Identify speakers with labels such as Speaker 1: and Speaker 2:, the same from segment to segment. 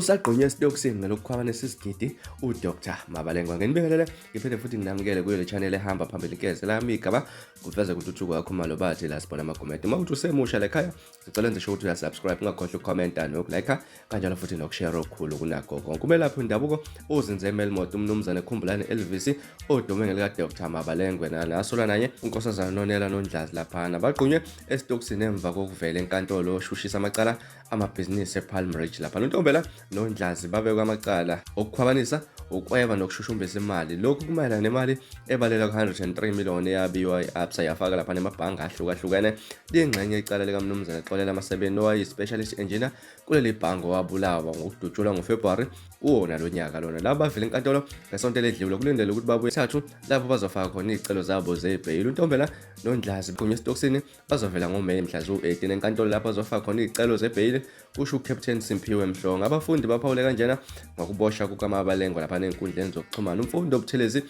Speaker 1: Usagqunywe esitokisini ngelokukhwabanisa isigidi uDr Mabalengwa. Nginibingelele ngiphinde futhi nginamukele kuyo le channel ehamba phambili keze lami igama kuveza kuntuthuko yakho malobathi la sibona amagumede. Uma uthi usemusha lekhaya sicela enze sure ukuthi uyasubscribe, ungakhohlwa ukukhomenta nokulike kanjalo futhi nokushare okukhulu kunakho konke. Umelaphi wendabuko uzinze eMelmoth uMnumzane Khumbulani Elvis odume ngelika-Dr Mabalengwe nasolwa naye uNkosazana Nonela Nondlazi laphana bagqunywe esitokisini emva kokuvela enkantolo oshushisa amacala amabhizinisi ePalm Ridge lapha. Nontombela noNdlazi babekwe amacala okukhwabanisa, ukweba nokushushumbisa imali. Lokhu kumayelana nemali ebalelwa ku-103 million eyabiwa i-Absa yafaka lapha nemabhange ahlukahlukene. Liyingxenye icala likaMnumzane Xolela Masebeni owayeyi-specialist engineer kuleli bhange owabulawa ngokudutshulwa ngoFebruwari kuwona lo nyaka lona. Laba bavele enkantolo ngesonto eledlule kulindelwe ukuthi babuye thathu lapho bazofaka khona izicelo zabo zebheyili. UNtombela noNdlazi kunye esitokisini bazovela ngoMeyi mhla ziwu-18 enkantolo lapho azofaka khona izicelo zebheyili, kusho uCaptain Simphiwe Mhlongo. Abafundi baphawule kanjena ngokuboshwa kukaMabalengwa lapha nezinkundleni zokuxhumana. Umfundi oButhelezi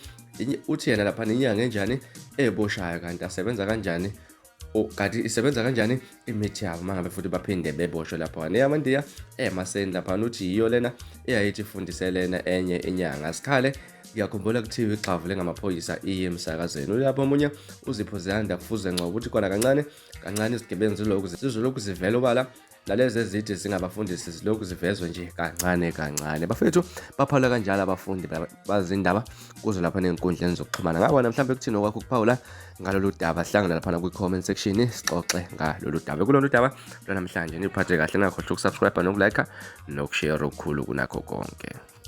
Speaker 1: uthi yena lapha inyanga enjani eboshayo kanti asebenza kanjani kanti isebenza kanjani imithi yabo uma ngabe futhi baphinde beboshwe lapho neyamandiya emaseni laphana uthi yiyo lena eyayithi ifundise lena enye inyanga sikhale ngiyakhumbula kuthiwa igxavu lengamaphoyisa iye emsakazweni ulapho omunye uzipho ziyanda kufuze ngco ukuthi kona kancane kancane izigebengu zilokhu zizolokhu zivela obala nalezi ezithi zingabafundisi zilokhu zivezwe nje kancane kancane. Bafethu baphawula kanjalo abafundi bazindaba kuzo lapha ney'nkundleni zokuxhumana. Ngabona mhlawumbe kuthini okwakho ukuphawula ngalolu daba, sihlangane laphana kwi-comment section sixoxe ngalolu daba. Kulolu daba lwanamhlanje niphathe kahle, ningakhohlwa ukusubscribe nokulike nokushare okukhulu kunakho konke.